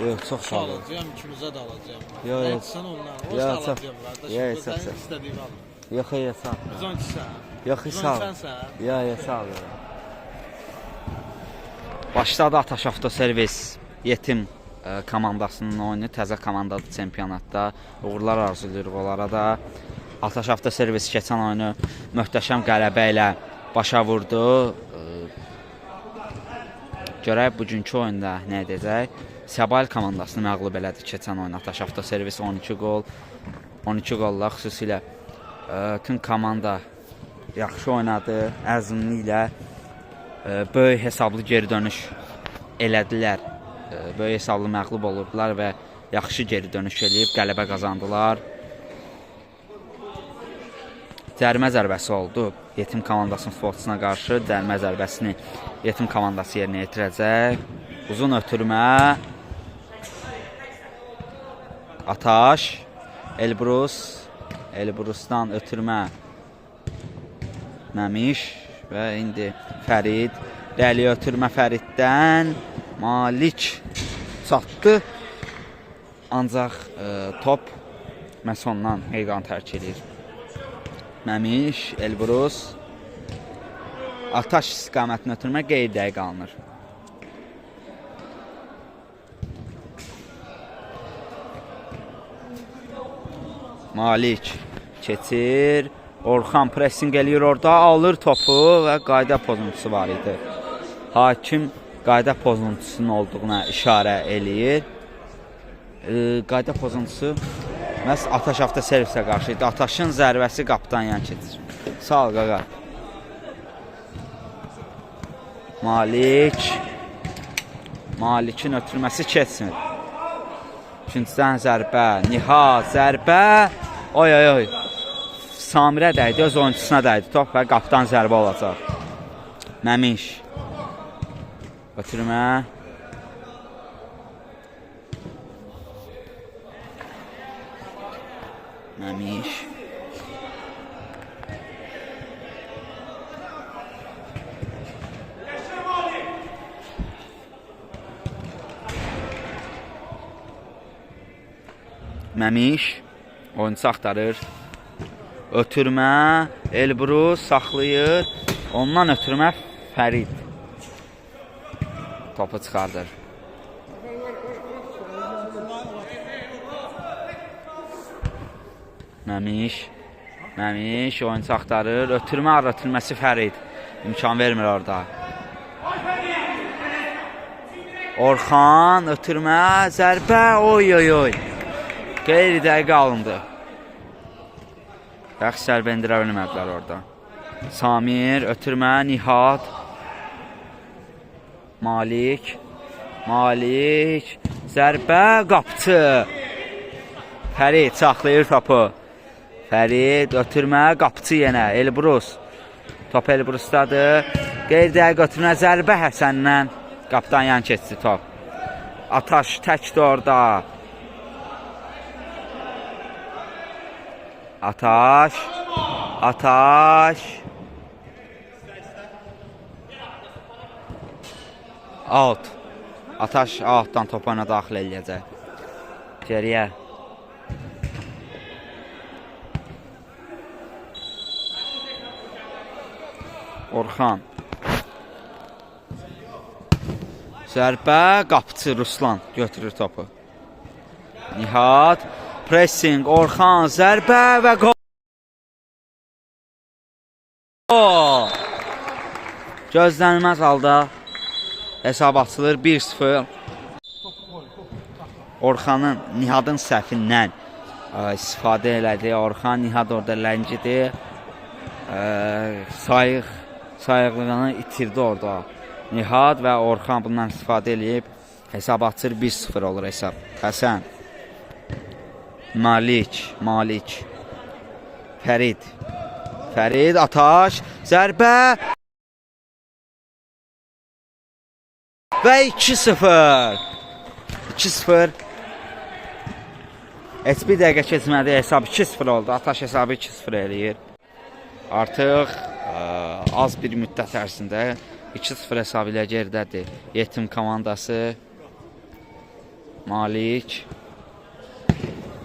Yox, çox sağ ol. Alacağam, ikimizə də alacağam. Yox, Nə yox. içsən ondan. Yox, Onsuz da çox- alacağam qardaş. Yox, çox Sənin sağ ol. istədiyini alım. Yox, yox, sağ ol. Bizon içsən. Yox, Bizon sağ ol. içənsən. Yox, yox, sağ ol. Başladı Ataş Avtoservis Yetim komandasının oyunu. Təzə komandadır çempionatda. Uğurlar arzulayırıq onlara da. Ataş Avtoservis keçən oyunu möhtəşəm qələbə ilə başa vurdu. Görək bugünkü oyunda nə edəcək. Səbail komandasını məğlub elədi keçən oyun Ataş Avtoservis 12 qol. 12 qolla xüsusilə bütün komanda yaxşı oynadı, əzmli ilə böyük hesablı geri dönüş elədilər. Böyük hesablı məğlub olurdular və yaxşı geri dönüş eləyib qələbə qazandılar. Cərimə zərbəsi oldu Yetim komandasının futbolçusuna qarşı. Cərimə zərbəsini Yetim komandası yerinə yetirəcək. Uzun ötürmə. Ataş, Elbrus, Elbrusdan ötürmə. Məmiş və indi Fərid. Rəli ötürmə Fəriddən. Malik çatdı. Ancaq top məhz ondan meydanı tərk edir. Məmiş, Elbrus. Ataş istiqamətini ötürmə qeyri-dəqiq alınır. Malik keçir. Orxan pressing eləyir orada, alır topu və qayda pozuntusu var idi. Hakim qayda pozuntusunun olduğuna işarə eləyir. Qayda pozuntusu məhz Ataş Avtoservisə qarşı idi. Ataşın zərbəsi qapıdan yan keçir. Sağ ol qaqa. Malik. Malikin ötürməsi keçmir. İkincidən zərbə. Nihat zərbə. Oy oy oy. Samirə dəydi, öz oyunçusuna dəydi top və qapıdan zərbə olacaq. Məmiş. Ötürmə. Məmiş. Məmiş oyunçu axtarır. Ötürmə, Elbrus saxlayır. Ondan ötürmə Fərid. Topu çıxardır. Məmiş. Məmiş oyunçu axtarır. Ötürmə, ötürməsi Fərid. İmkan vermir orada. Orxan ötürmə, zərbə, oy oy oy. Qeyri-dəqiq alındı. Yaxşı zərbə endirə bilmədilər orada. Samir, ötürmə, Nihat. Malik. Malik. Zərbə, qapçı. Fərid saxlayır topu. Fərid, ötürmə, qapçı yenə. Elbrus. Top Elbrusdadır. Qeyri-dəqiq ötürmə, zərbə Həsəndən. Qapıdan yan keçdi top. Ataş təkdir orada. Ataş. Ataş. Out. Ataş outdan topu oyuna daxil eləyəcək. Geriyə. Orxan. Zərbə, qapıçı Ruslan götürür topu. Nihat, pressing, Orxan, zərbə və gol. Gözlənilməz halda hesab açılır 1-0. Orxanın, Nihadın səhvindən istifadə elədi. Orxan, Nihad orada ləngidi. Sayıqlığını itirdi orada. Nihad və Orxan bundan istifadə eləyib hesab açır, 1-0 olur hesab. Həsən. Malik, Malik. Fərid. Fərid, Ataş, zərbə. Və 2-0. 2-0. Heç bir dəqiqə keçmədi, hesab 2-0 oldu. Ataş hesabı 2-0 eləyir. Artıq az bir müddət ərzində 2-0 hesabı ilə geridədir Yetim komandası. Malik.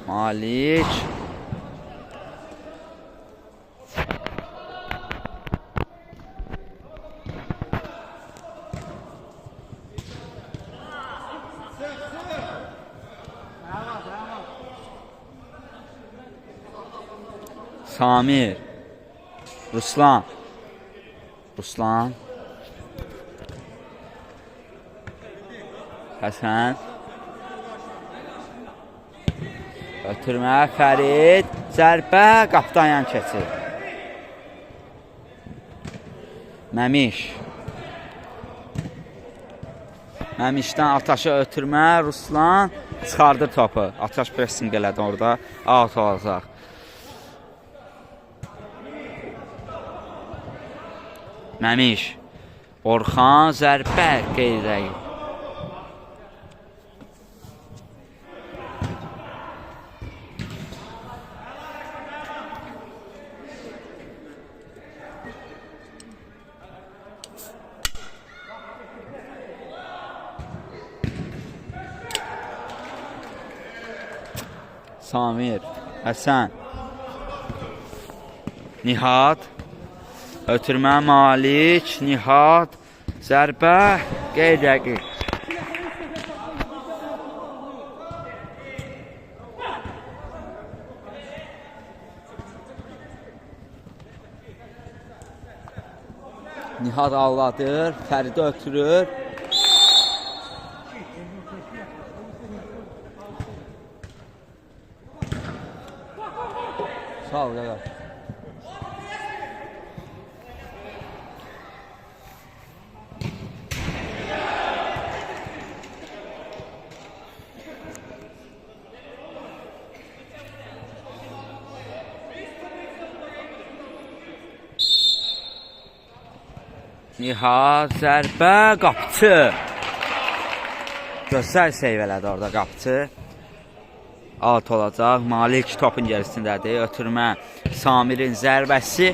Malik. Samir. Ruslan. Ruslan. Həsən. Ötürmə Fərid. Zərbə qapıdan yan keçir. Məmiş. Məmişdən Ataşa ötürmə Ruslan çıxardır topu. Ataş pressing elədi orada. Out olacaq. Məmiş. Orxan zərbə qeyri-dəqiq. Samir, Həsən, Nihat, ötürmə Malik, Nihat, zərbə, qeyri-dəqiq. Nihat aldadır, Fəridi ötürür. Sağ ol, qardaş. Nihat zərbə, qapçı. Gözəl seyv elədi orada qapçı. Alt olacaq. Malik topun gerisindədir. Ötürmə Samirin zərbəsi.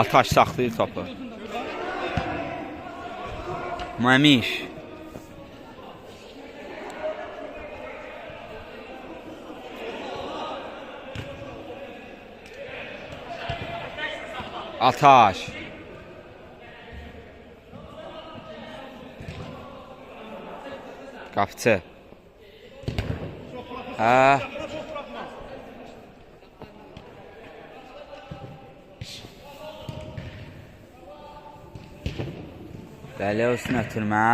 Ataş saxlayır topu. Məmiş. Ataş. Qapçı. Hə. Bəli, olsun ötürmə.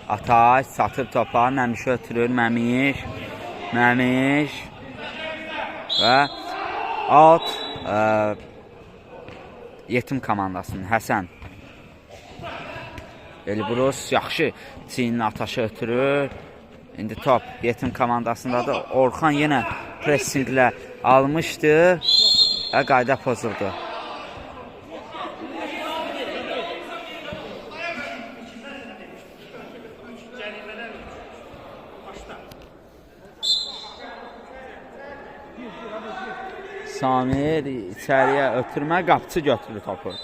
Ataş satır topa, Məmişi ötürür, Məmiş. Məmiş. Və out yetim komandasının Həsən. Elbrus yaxşı çiyinli Ataşı ötürür. İndi top yetim komandasındadır. Orxan yenə pressinqlə almışdı və qayda pozuldu. Samir içəriyə ötürmə, qapçı götürür topu.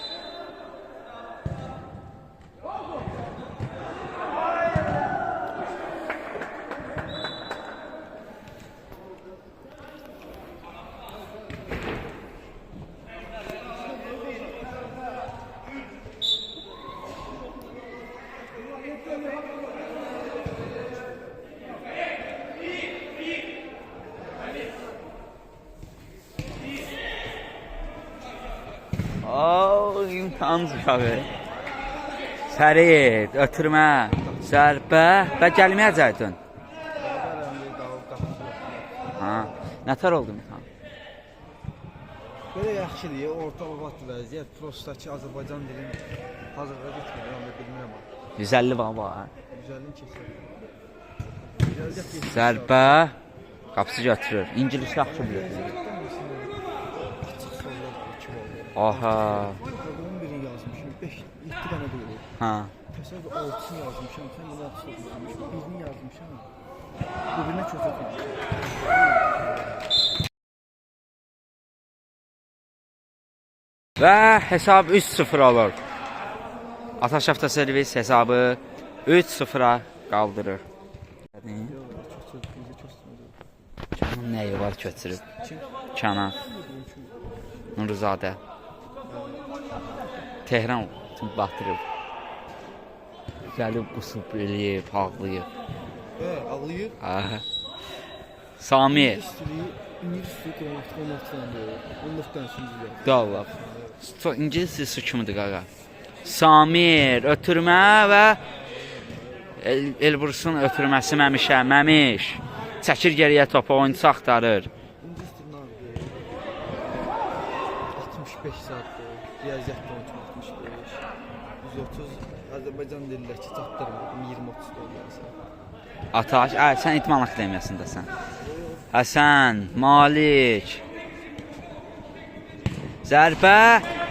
Oh, imtansız abi. Fərid, ötürmə, zərbə və gəlməyəcəkdin. Ha, nətər oldu imtahan? Belə yaxşıdır, orta vəziyyət. Prosta ki, Azərbaycan dilini hazırlığa getmir, onu bilmirəm. 150 baba. 150-ni keçir. Zərbə, qapısı götürür. İngilis yaxşı bilir. Açıq suallar var, 2 bal. Aha. 11-ni yazmışam, 5, 7 dənə deyil. Ha. Təsəvvür 6-sını yazmışam, sən bunu 6 yazmışam, birini yazmışam. Bu birinə köçürtmüşəm. Və hesab 3-0 olur. Ataş Avtoservis hesabı 3-0-a qaldırır. Yox, köçür, bizə köçürmə. Kənan nəyi var köçürüb? Kim? Kənan Nuruzadə. Tehran batırıb. Gəlib qusub eləyib, ağlayıb. Hə, ağlayır. Aha. Samir. İngilis dili, İngilis dili qrammatik 16 dənədir. 14 dənəsini düzəltdi. Qallah. İngilis dili su kimidir qaqa. Samir ötürmə və Elbrusun ötürməsi Məmişə, Məmiş. Çəkir geriyə topu, oyunçu axtarır. İngilis dili nə adı? 65 saatdır. Riyaziyyat da 65. 130 Azərbaycan dilindəki çatdırmır. 20-30 olarsa. Ataş, ə, sən İdman Akademiyasındasan. Həsən, Malik. Zərbə,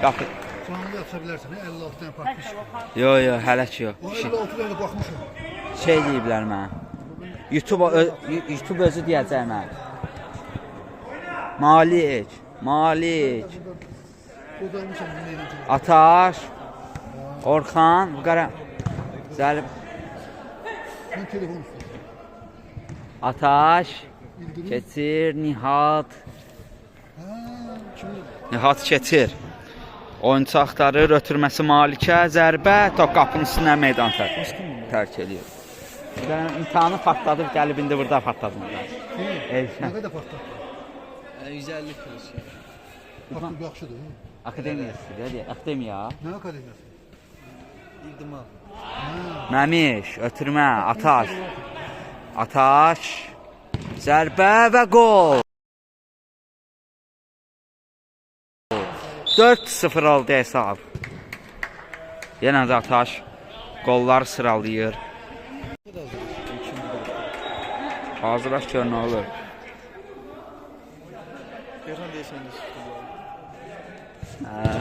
qapı. Canlı aça bilərsən, 56 dənə подписчик. Yo, yo, hələ ki yox. O 56 dənə də baxmışam. Şey deyiblər mənə. YouTube özü deyəcək mənə. Malik, Malik, Qocalmışam bunu eləyəcəm. Ataş, Orxan, bu qara Zərb, Mən telefon üstə. Ataş, İldirim. keçir, Nihat, Hə, kimdir? Nihat keçir. Oyunçu axtarır, ötürməsi Malikə, zərbə, top qapının üstündən meydan tərk eləyir. Yəni imtahanı partladıb gəlib indi burada partladırlar. Kim? Elşən. Nə qədər partlatdı? 150 plus. Partlatdı yaxşıdır. Hə? Akademiyası, dedi. Akademiya. Nə akademiyası? İdman. Məmiş, ötürmə, Ataş. Ataş. Zərbə və qol. 4-0 oldu hesab. Yenə də Ataş qollar sıralayır. Hazırlaş gör nə olur. Görsən deyəsən də çıxdı. Hə,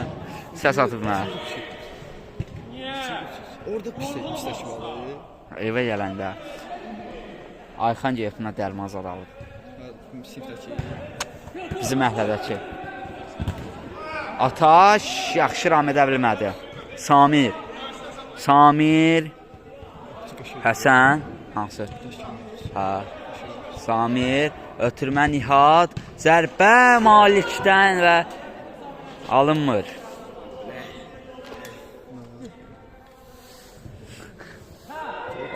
səs atıb mənə. Orada pis etmişlər ki vallahi. Evə gələndə Ayxan Geyfinə dərman zad alıb. Hə, sinifdəki. Bizim məhlədəki. Ataş yaxşı ram edə bilmədi. Samir. Samir. Həsən. Hansı? Hə. Samir. Ötürmə Nihat. Zərbə Malikdən və alınmır.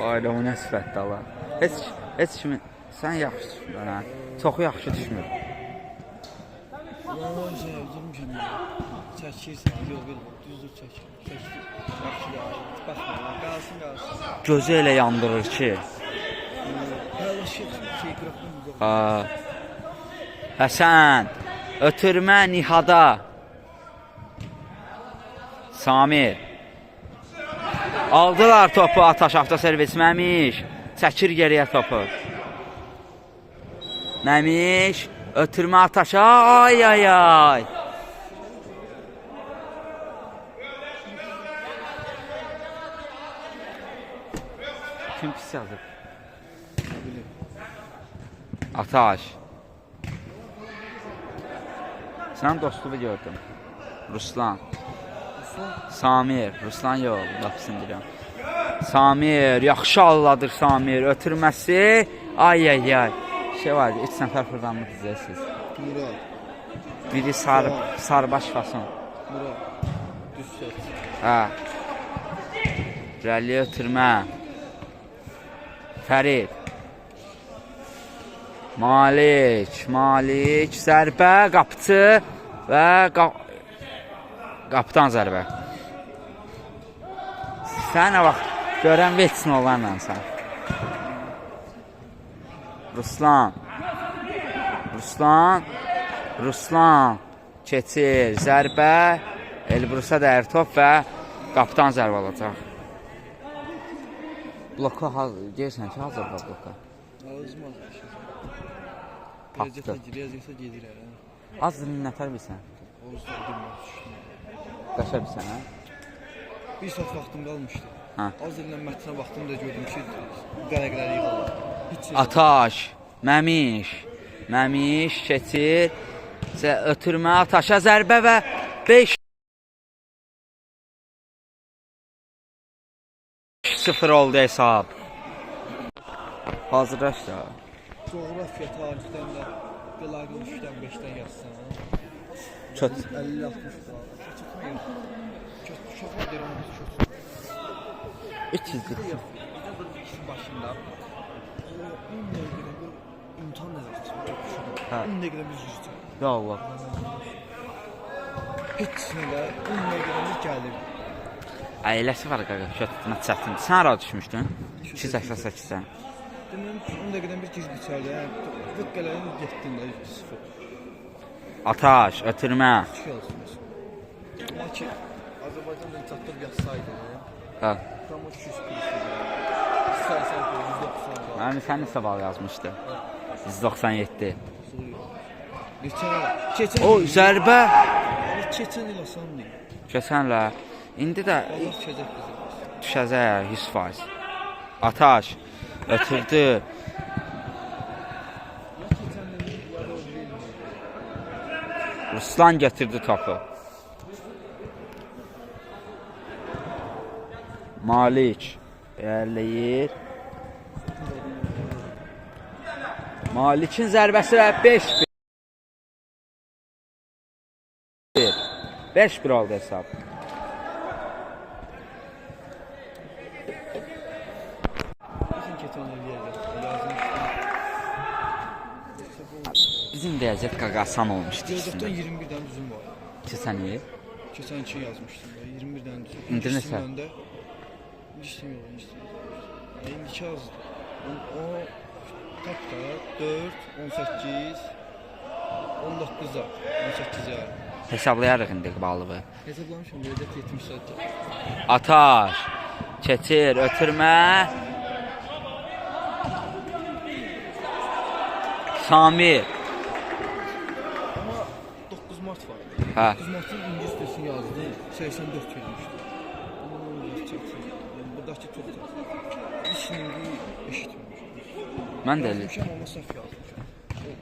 Ayla o nə sifətdir Allah. Heç kimi sən yaxşı düşmürsən hə. Çoxu yaxşı düşmür. Lan oyun sən üzülmüşəm ya. Çəkirsən, yox yox, düzdür çəkir. Çəkir. Yaxşı da, baxma, qalsın qalsın. Gözü elə yandırır ki. Paylaşır, şey qıraqdan uzaq. Ha. Həsən, ötürmə Nihada. Samir. Aldılar topu Ataş Avtoservis Məmiş. Çəkir geriyə topu. Məmiş, ötürmə Ataşa. Ay ay ay. Kim pis yazıb? Ataş. Sənin dostluğu gördüm. Ruslan. Samir. Ruslan yox, lap deyirəm. Samir, yaxşı alladır Samir. Ötürməsi. Ay ay ay. Şey var, 3 nəfər fırlanmı dizəsiz. Murad, Biri sarı, sarıbaş fason. Murad. Düz çək. Hə. Rəli ötürmə. Fərid. Malik, Malik, zərbə, qapıçı və qapıdan zərbə. Sən nə vaxt görən vetsin olanla sən. Ruslan. Ruslan. Ruslan keçir, zərbə, Elbrusa dəyir top və qapıdan zərbə alacaq. Bloka deyirsən ki, hazırda bloka. Ağzım azlaşır. Tapdı. Riyaziyyata gedir hə. Az nətər bilsən? Onsuz da bilmirəm. Qəşə bilsən, hə? Bir saat vaxtım qalmışdı. Hə. Az ilə mətnə baxdım da gördüm ki, vərəqləri yığırlar. Heç şey. Ataş, Məmiş, Məmiş keçir. Ötürmə, Ataşa zərbə və 5 7-0 oldu hesab. Hazırlaş da. Coğrafiya tarixdən də qılaqıl 3-dən 5-dən yazsan. Köt. 50-60 bal. Kötmə yox. Köt uşaqlar deyirəm biz köt. 300 Yox. Bir də işin başında. O 10 dəqiqədə bir imtahan nəzərdə tutmuşuq. Hə. 10 dəqiqədə biz üzəcək. Ya Allah. Heç nə də 10 dəqiqədə bir gəlirdi. Ailəsi var qaqa, kötmə çətin. Sən hara düşmüşdün? 288-dən. Demirəm 10 dəqiqədən bir girdi içəriyə. Yəni vıq gələn getdin də 0. Ataş, ötürmə. 2 yazmış. Amma ki Azərbaycan dili çatdırıb yazsaydı, Hə. tam o 200 plus idi. 180 plus, 190 var. Mənim sən neçə bal yazmışdı? 197. Neçə? Keçən O zərbə keçən il asan deyil. keçən ilə indi də Allah düşəcək bizi. düşəcək 100%. Ataş ötürdü. Ya keçən il ya da o biri il. Ruslan getirdi topu. Malik irəliləyir. Malik'in zərbəsi və 5-1. 5-1 oldu hesab. Bizim keçən il riyaziyyatda yazmışdım. Bizim riyaziyyat qaqa asan olmuşdu. Riyaziyyatdan əslində. 21 dənə düzüm var. Keçən il. Keçən iki yazmışdım da 21 dənə düzüm. İndi neçə? Məndə İngiliscə yox, ingiliscə yazmışdım. İndiki azdır. O tap da 4, 18, 19-a, 18 yarım. Hesablayarıq indi balığı. Hesablamışam, riyaziyyat 70 saat gəlir. Ataş keçir, ötürmə. Samir. Amma 9 mart var. Hə. 9 martın ingilis dilini yazdım, 84 gəlmişdi. Amma o biraz çətin. Yəni buradakı çox çətin. Listening-i eşitməmişəm. Mən də elə, Yazmışam, amma səhv yazmışam.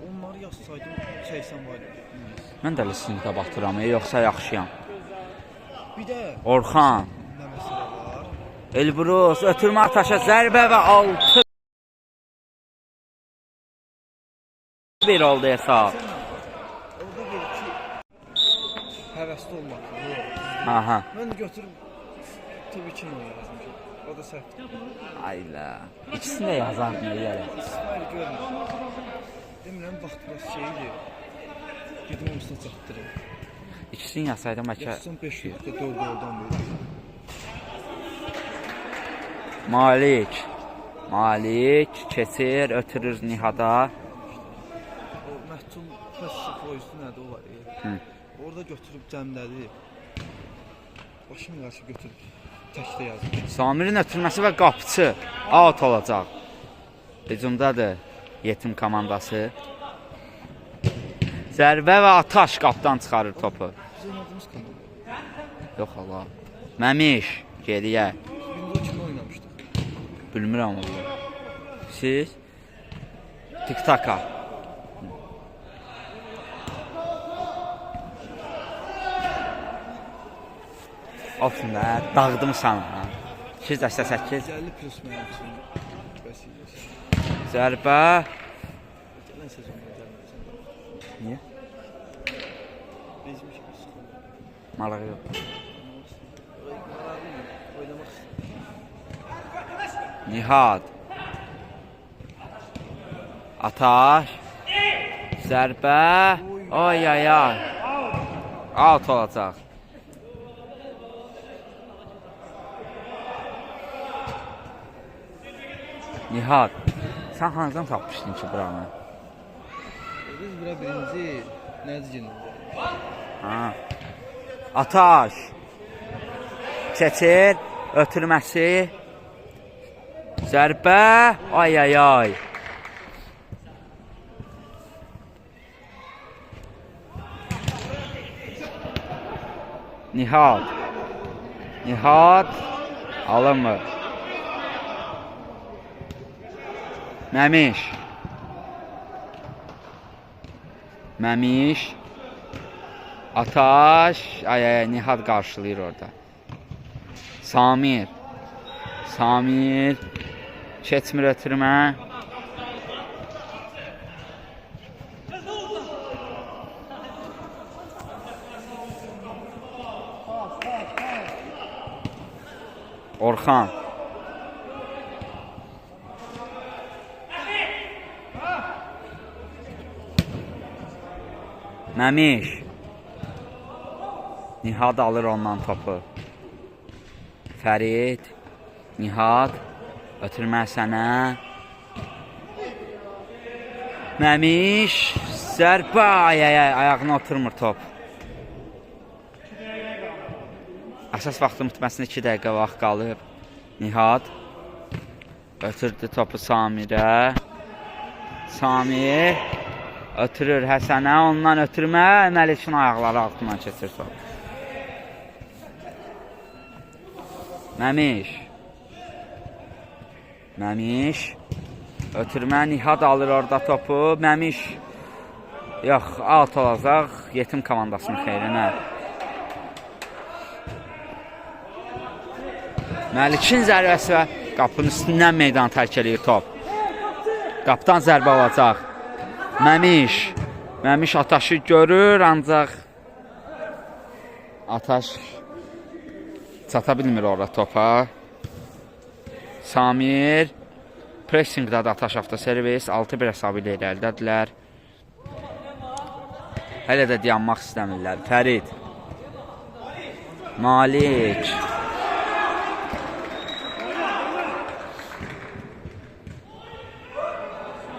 Onları yazsaydım 80 var idi ingilis. mən də listening-də batıram, yoxsa yaxşıyam. Bir də Orxan, nə məsələ var? Elbrus, ötürmə Ataşa zərbə və 6-1 oldu hesab. Orada verir ki, həvəsli olmaq. Yox. Aha. Mən də götürüb TV2 yazmışam. O da səhvdir. Ayla. İkisini də yazardım elə. İsmail görmürəm. Demirəm vaxt biraz şeydir. Gedim hamısına çatdırım. İkisini yazsaydım bəlkə Yazsam 5.4 oradan verir. Malik. Malik keçir, ötürür Nihada. O məhsul passiv foizli nədir o var. Hı. Orada götürüb cəmlədi. Başım qarşı götürüb təkdə yazmışam. Samirin ötürməsi və qapıçı out olacaq. Hücumdadır Yetim komandası. Zərbə və Ataş qapdan çıxarır topu. Biz oynadığımız komanda. Yox Allah. Məmiş geriyə. Biz o kimlə oynamışdıq? Bilmirəm Allah. Siz Tik-taka. Olsun da, dağıdım sana. Ha. 288 150 plus mənim üçün bəs idi. zərbə. Gələn sezonda gəlməsən. Niyə? Bezmişəm, sıxıldım. Marağı yox. Maraqlı yox, oynamaq istəyirəm. Nihad. Ataş. Zərbə. Oy ay ay. Out olacaq. Nihad, sən hardan tapmışdın ki buranı? Biz bura birinci Nəcginlə gəlmişik. Ha. Ataş. Keçir, ötürməsi. Zərbə. Ay ay ay. Nihad. Nihad alınmır. Məmiş. Məmiş. Ataş. Ay ay ay Nihad qarşılayır orada. Samir. Samir keçmir ötürmə. Orxan. Məmiş. Nihad alır ondan topu. Fərid. Nihad. Ötürmə sənə. Məmiş. Zərbə. Ay, ay, ay, ayağına oturmur top. Əsas vaxtın bitməsinə 2 dəqiqə vaxt qalıb. Nihad ötürdü topu Samirə. Samir ötürür Həsənə, ondan ötürmə, Məlikin ayaqları altından keçir top. Məmiş. Məmiş. Ötürmə, Nihad alır orada topu. Məmiş. Yox, out olacaq Yetim komandasının xeyrinə. Məlikin zərbəsi və qapının üstündən meydanı tərk eləyir top. Qapıdan zərbə alacaq. Məmiş. Məmiş Ataşı görür, ancaq Ataş çata bilmir orada topa. Samir pressinqdədir Ataş Avtoservis. 6-1 hesabı ilə irəlidədirlər. Hələ də dayanmaq istəmirlər. Fərid. Malik.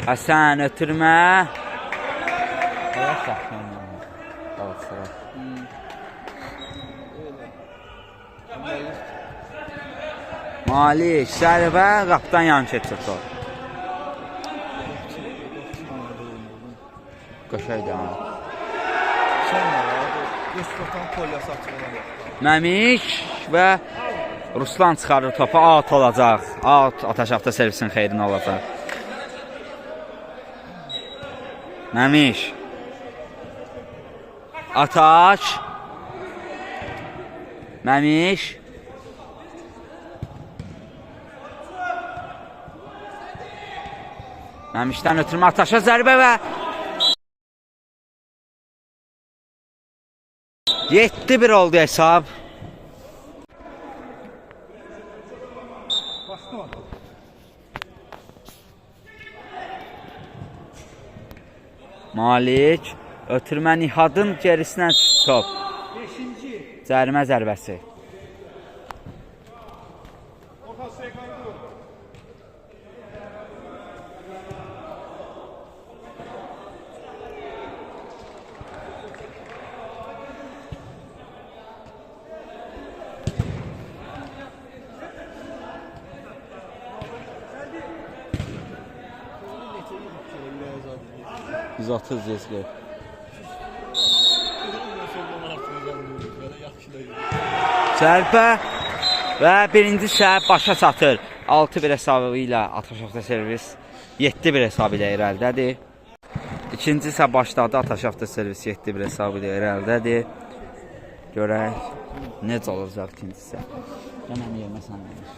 Həsən ötürmə. Ayaq yaxşı oynayır. Galatasaray. Malik zərbə qapıdan yan keçir top. Qəşəngdir ha. Sən nə var? Göstərən kolyası açıq olan vaxtda. Məmiş və Ruslan çıxarır topu. Out olacaq. Out Ataş Avtoservisin xeyrinə olacaq. Məmiş. Ataş. Məmiş. Məmişdən ötürmə Ataşa zərbə və 7-1 oldu hesab. Malik ötürmə Nihadın gerisinə top. Cərimə zərbəsi. Neçə yığıb ki, ürəyi azad edir. 130 140. Zərbə və birinci səhv başa çatır. 6-1 hesabı ilə Ataş Avtoservis 7-1 hesabı ilə irəlidədir. İkinci isə başladı. Ataş Avtoservis 7-1 hesabı ilə irəlidədir. Görək necə olacaq ikinci səhv. Gəl mənim yerimə sən danış.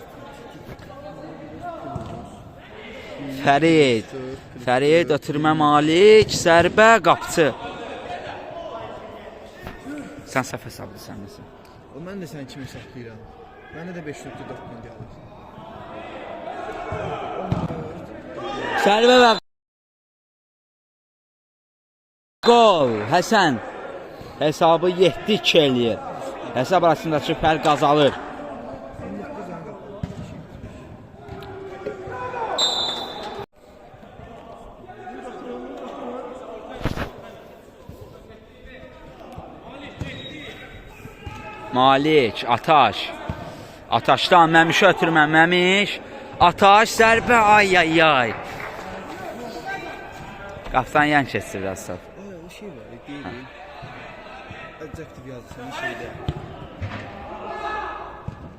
Fərid. Fərid ötürmə Malik, zərbə qapçı. Sən səhv hesablayırsan nəsə. O mən də sən kimi hesablayıram. Mənə də 5.4 min gəlir. Zərbə və gol. Həsən hesabı 7-2 eləyir. Hesab arasındakı fərq azalır. 19 dənə qapı. Malik, Ataş. Ataşdan Məmişə ötürmə, Məmiş. Ataş zərbə, ay ay ay. Qapıdan yan keçir biraz top. Ay, o şey var, deyil. Adjective yazırsan şeydə.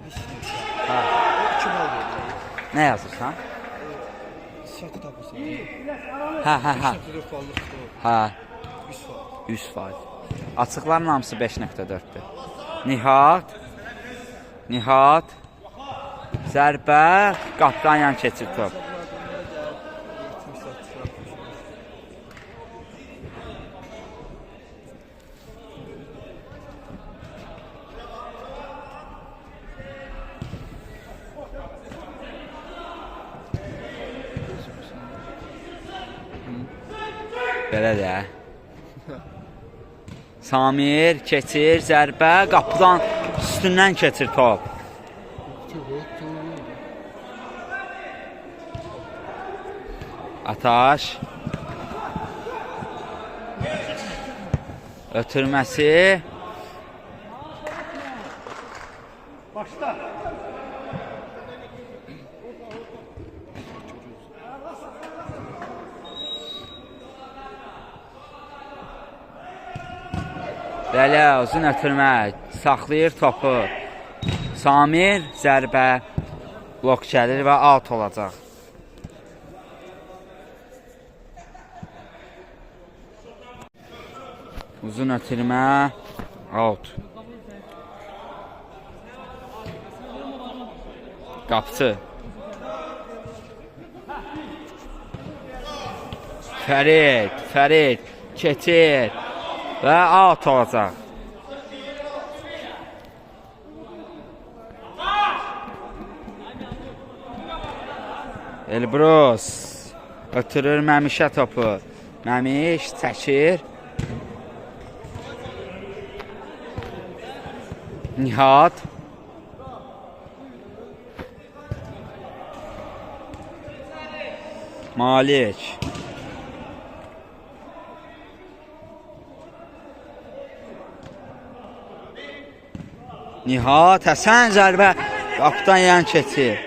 Listening. Ha. O 2 bal verir. Nə yazırsan? Səhv tapırsan. Hə, hə, hə. 5.4 ballıqdır o. Hə, 100%. 100%. Açıqların hamısı 5.4-dür. Nihat. Nihat. Zərbə qapıdan yan keçir top. Belə də. Samir keçir, zərbə qapıdan üstündən keçir top. Ataş. Ötürməsi. Başla. Bəli, uzun ötürmə. Saxlayır topu. Samir zərbə. Blok gəlir və out olacaq. Uzun ötürmə. Out. Qapıçı. Fərid, Fərid keçir və out olacaq. Elbrus ötürür Məmişə topu. Məmiş çəkir. Nihat. Malik. Nihat, Həsən zərbə qapıdan yan keçir.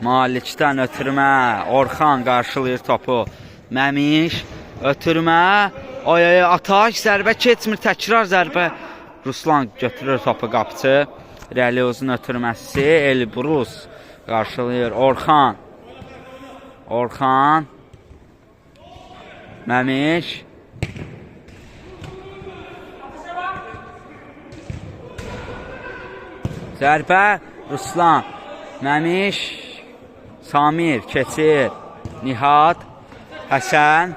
Malikdən ötürmə, Orxan qarşılayır topu. Məmiş ötürmə, oy oy Ataş zərbə keçmir, təkrar zərbə. Ruslan götürür topu qapıçı. Rəli uzun ötürməsi, Elbrus qarşılayır. Orxan. Orxan. Məmiş. Zərbə Ruslan. Məmiş. Samir keçir. Nihat. Həsən.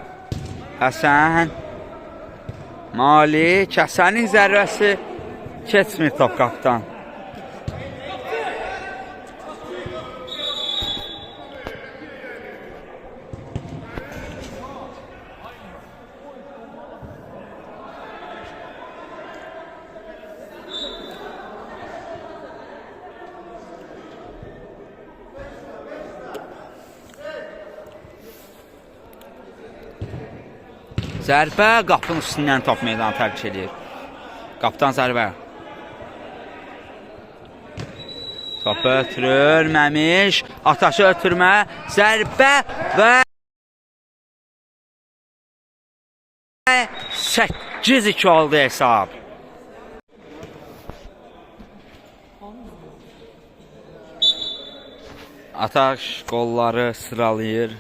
Həsən. Malik. Həsənin zərbəsi keçmir top qapıdan. Zərbə qapının üstündən top meydanı tərk eləyir. Qapıdan zərbə. Topu ötürür Məmiş. Ataşı ötürmə. Zərbə və 8-2 oldu hesab. Ataş qolları sıralayır.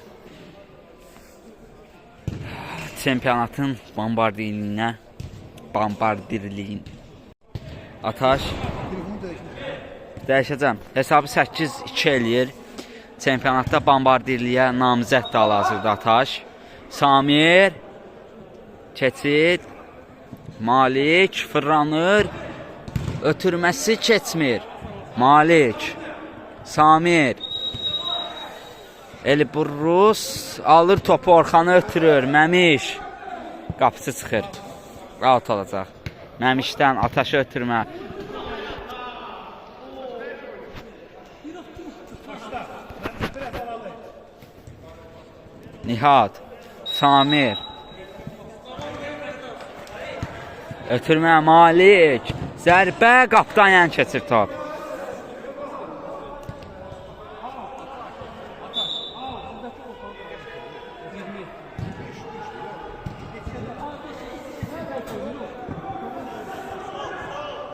Çempionatın bombardirliyinə, bombardirliyin. Ataş dəyişəcəm. Hesabı 8-2 eləyir. Çempionatda bombardirliyə namizəd də hal-hazırda Ataş. Samir keçid. Malik fırlanır. Ötürməsi keçmir. Malik. Samir. Elbrus alır topu, Orxanı ötürür. Məmiş. Qapısı çıxır. Out olacaq. Məmişdən Ataşı ötürmə. Nihat. Samir. Ötürmə Malik. Zərbə qapıdan yan keçir top.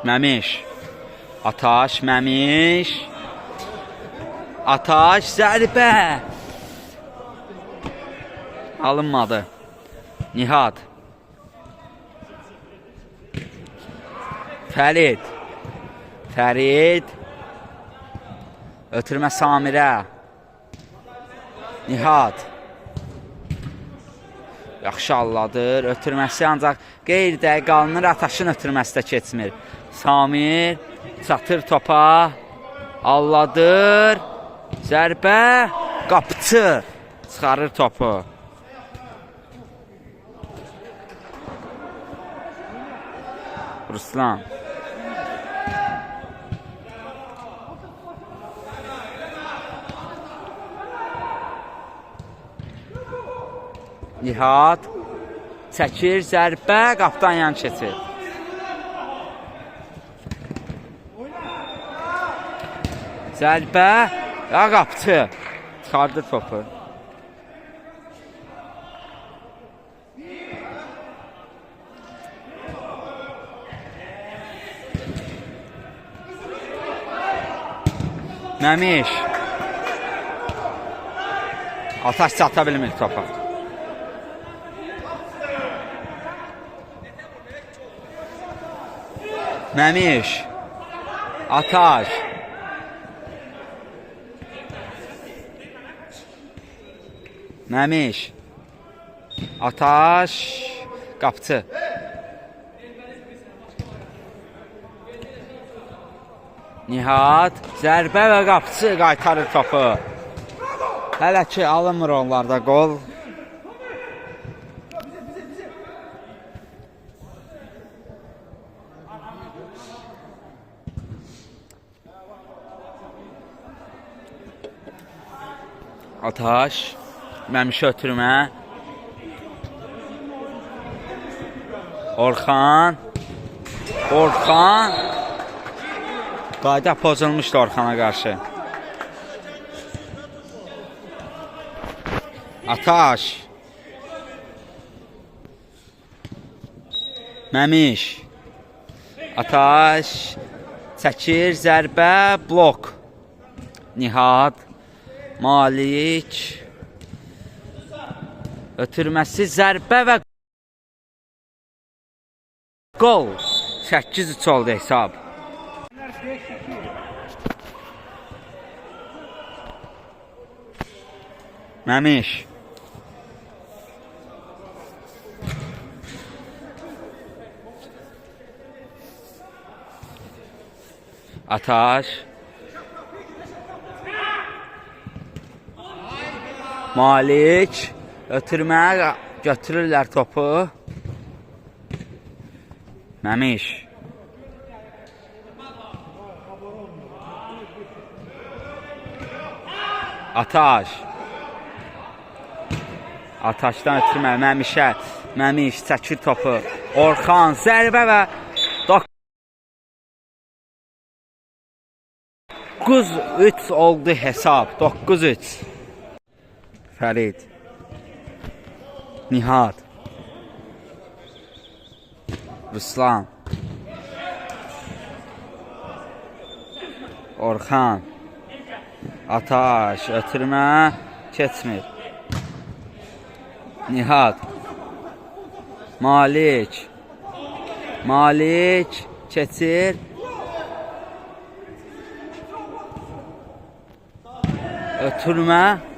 Məmiş. Ataş, Məmiş. Ataş, zərbə. Alınmadı. Nihat. Fərid. Fərid. Ötürmə Samirə. Nihat. Yaxşı alladır. Ötürməsi ancaq qeyri-dəqiq alınır. Ataşın ötürməsi də keçmir. Samir çatır topa. Alladır. Zərbə. Qapıçı çıxarır topu. Ruslan. Nihat çəkir, zərbə, qapıdan yan keçir. Zərbə, ya qapıçı çıxardır topu. Məmiş. Ataş çata bilmir topa. Məmiş. Ataş. Məmiş. Ataş. Qapıçı. Nihat. Zərbə və qapıçı qaytarır topu. Hələ ki alınmır onlarda qol. Ataş. Məmişi ötürmə. Orxan. Orxan. Qayda pozulmuşdu Orxana qarşı. Ataş. Məmiş. Ataş. Çəkir, zərbə, blok. Nihat. Malik. Ötürməsi, zərbə və qol. 8-3 oldu hesab. Məmiş. Ataş. Malik. Ötürməyə götürürlər topu. Məmiş. Ataş. Ataşdan ötürmə Məmişə. Məmiş çəkir topu. Orxan zərbə və 9-3 oldu hesab. 9-3. Fərid. Nihat. Ruslan. Orxan. Ataş ötürmə keçmir. Nihat. Malik. Malik keçir. Ötürmə.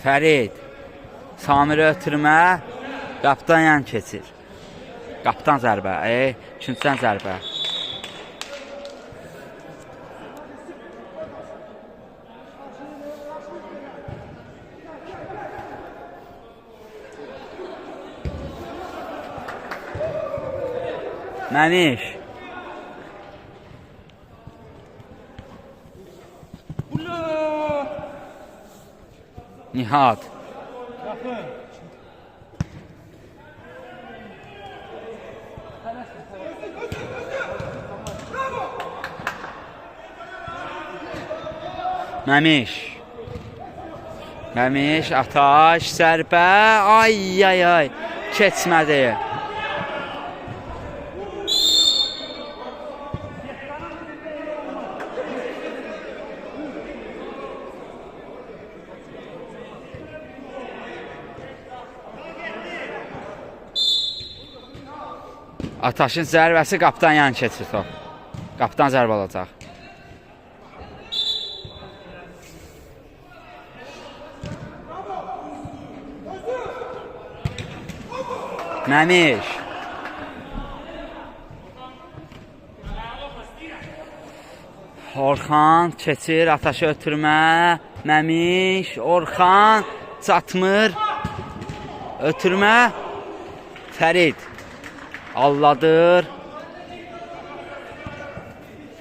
Fərid. Samirə ötürmə. Qapıdan yan keçir. Qapıdan zərbə. Küncdən zərbə. Məmiş. Nihat. Yaxın. Məmiş. Məmiş, Ataş, zərbə. Ay, ay, ay. Keçmədi. Ataşın zərbəsi qapıdan yan keçir top. Qapıdan zərbə alacaq. Məmiş. Orxan keçir, Ataşı ötürmə. Məmiş, Orxan çatmır. Ötürmə. Fərid. Alladır.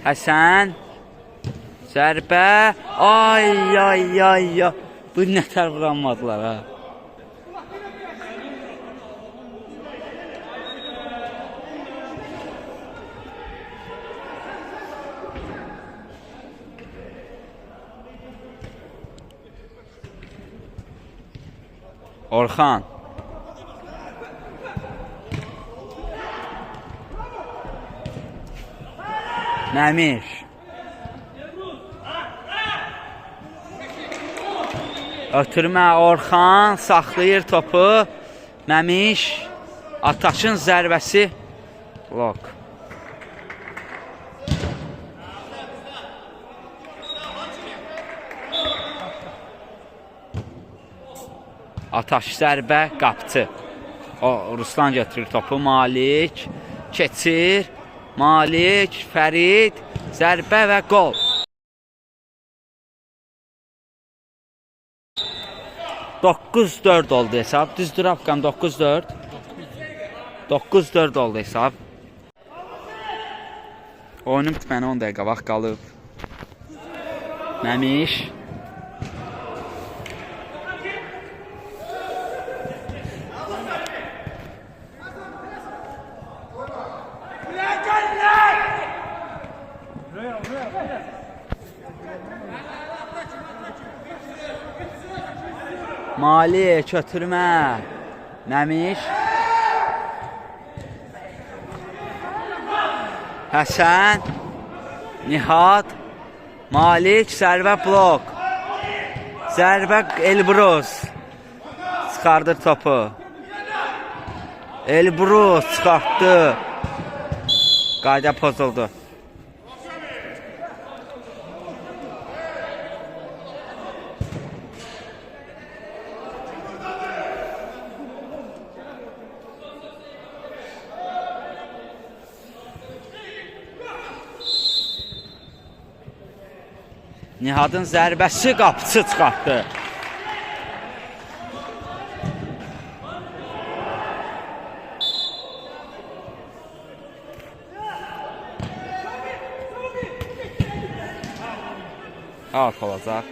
Həsən. Zərbə. Ay, ay, ay, ay. Bu nətər vuranmadılar ha. Orxan. Məmiş. Ötürmə Orxan saxlayır topu. Məmiş. Ataşın zərbəsi. Blok. Ataş zərbə qapçı. O Ruslan götürür topu. Malik keçir. Malik, Fərid, zərbə və qol. 9-4 oldu hesab. Düzdür Afqan 9-4. 9-4 oldu hesab. Oyunun bitməyinə 10 dəqiqə vaxt qalıb. Məmiş. Malik ötürmə. Məmiş. Həsən. Nihat. Malik zərbə blok. Zərbə Elbrus. Çıxardır topu. Elbrus çıxartdı. Qayda pozuldu. Nihadın zərbəsi qapıçı çıxartdı. Out olacaq.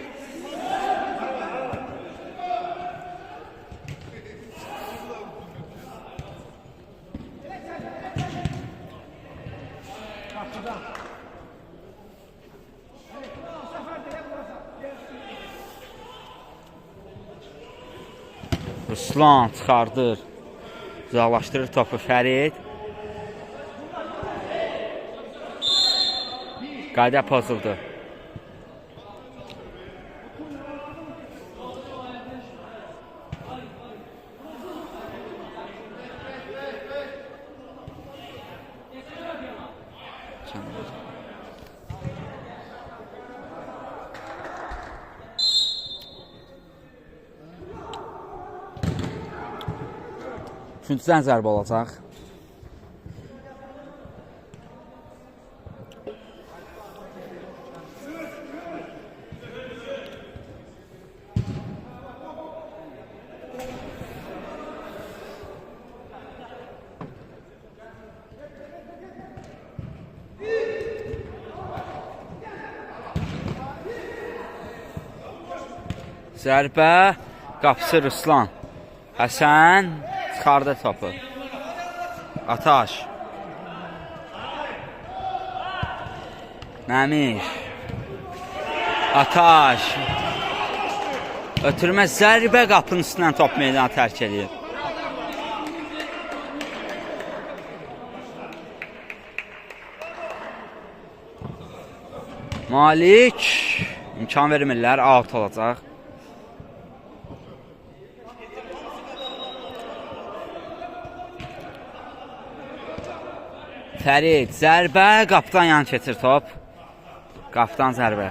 Ruslan çıxardır. Uzaqlaşdırır topu Fərid. Qayda pozuldu. Üçüncüdən zərbə olacaq. Zərbə, qapısı Ruslan. Həsən çıxardı topu. Ataş. Məmiş. Ataş. Ötürmə zərbə qapının üstündən top meydanı tərk edir. Malik imkan vermirlər, out olacaq. Fərid zərbə qapıdan yan keçir top. Qapıdan zərbə.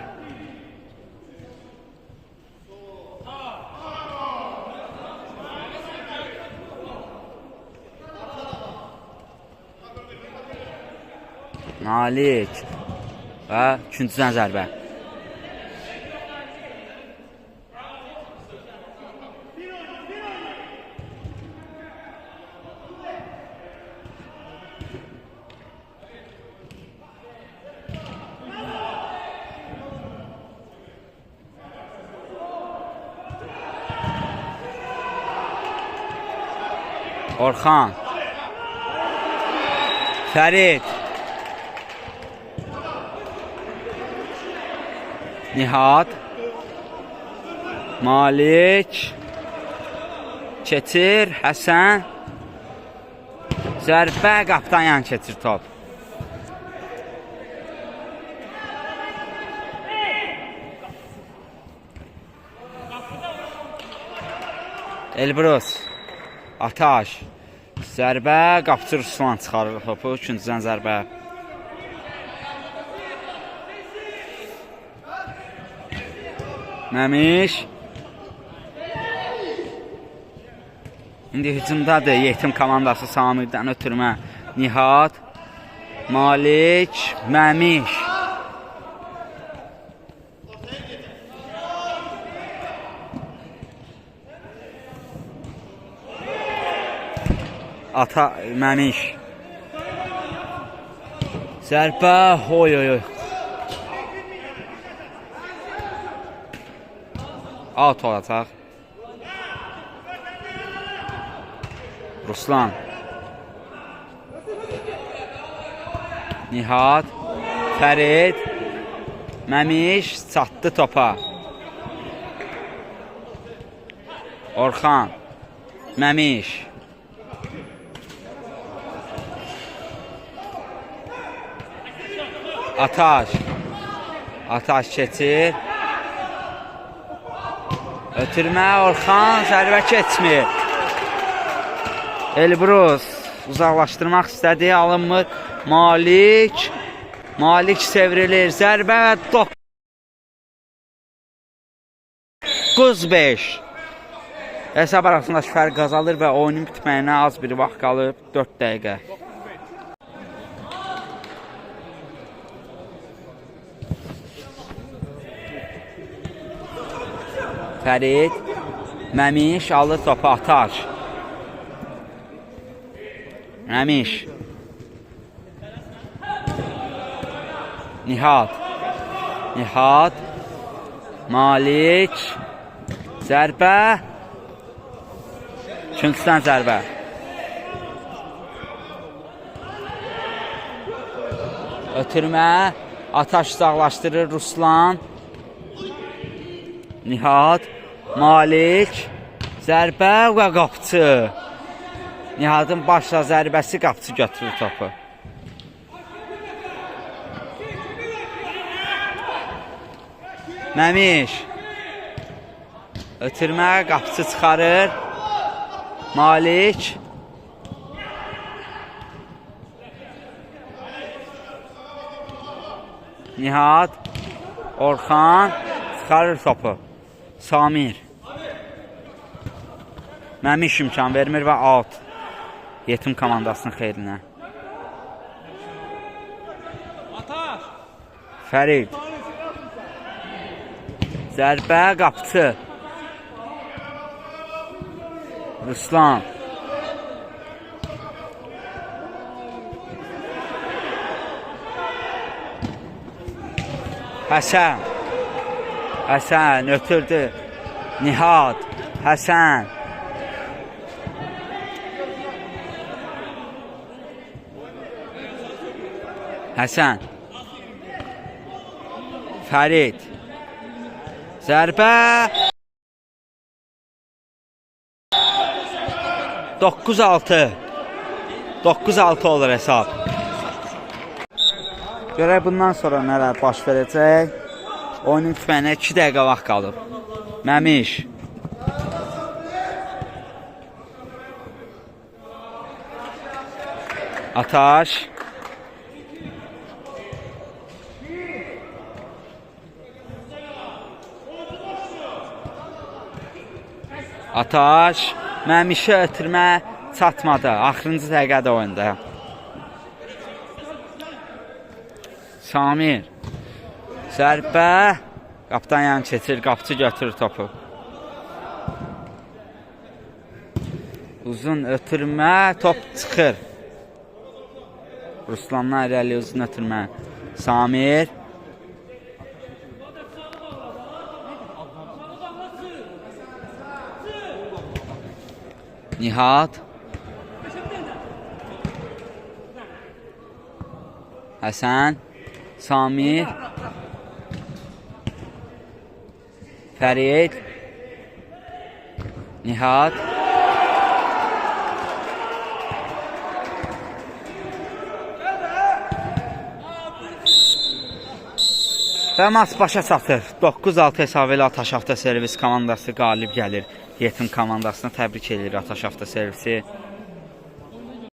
Malik və üçüncüdən zərbə. Orxan. Fərid. Nihat. Malik. Keçir. Həsən. Zərbə qapıdan yan keçir top. Elbrus. Ataş. Zərbə, qapıcı Ruslan çıxarır topu. Üçüncüdən zərbə. Məmiş. İndi hücumdadır Yetim komandası Samirdən ötürmə. Nihat, Malik, Məmiş. Ata Məmiş. Zərbə, oy oy oy. Out olacaq. Ruslan. Nihat, Fərid, Məmiş çatdı topa. Orxan, Məmiş. Ataş. Ataş keçir. Ötürmə Orxan zərbə keçmir. Elbrus uzaqlaşdırmaq istədi, alınmır. Malik. Malik çevrilir. Zərbə və 9-5. Hesab arasındakı fərq azalır və oyunun bitməyinə az bir vaxt qalıb, 4 dəqiqə. Fərid, Məmiş alır topu, Ataş. Məmiş. Nihat. Nihat. Malik. Zərbə. Üçüncüdən zərbə. Ötürmə. Ataş uzaqlaşdırır Ruslan. Nihat. Malik. Zərbə və qapçı. Nihatın başla zərbəsi, qapçı götürür topu. Məmiş. Ötürmə, qapçı çıxarır. Malik. Nihat. Orxan çıxarır topu. Samir. Məmiş imkan vermir və out. Yetim komandasının xeyrinə. Ataş. Fərid. Zərbə, qapçı. Ruslan. Həsən. Həsən ötürdü. Nihat. Həsən. Həsən. Fərid. Zərbə. 9-6. 9-6 olur hesab. Görək bundan sonra nələr baş verəcək. Oyunun bitməyinə 2 dəqiqə vaxt qalıb. Məmiş. Ataş. Ataş. Məmişi ötürmə çatmadı. Axırıncı dəqiqədə oyunda. Samir. Zərbə. Qapıdan yan keçir. Qapıcı götürür topu. Uzun ötürmə. Top çıxır. Ruslandan irəli uzun ötürmə. Samir. Nihat. Həsən. Samir. Fərid. Nihat. Və maç başa çatır. 9-6 hesabı ilə Ataş Avtoservis komandası qalib gəlir. Yetim komandasını təbrik edir Ataş Avtoservisi.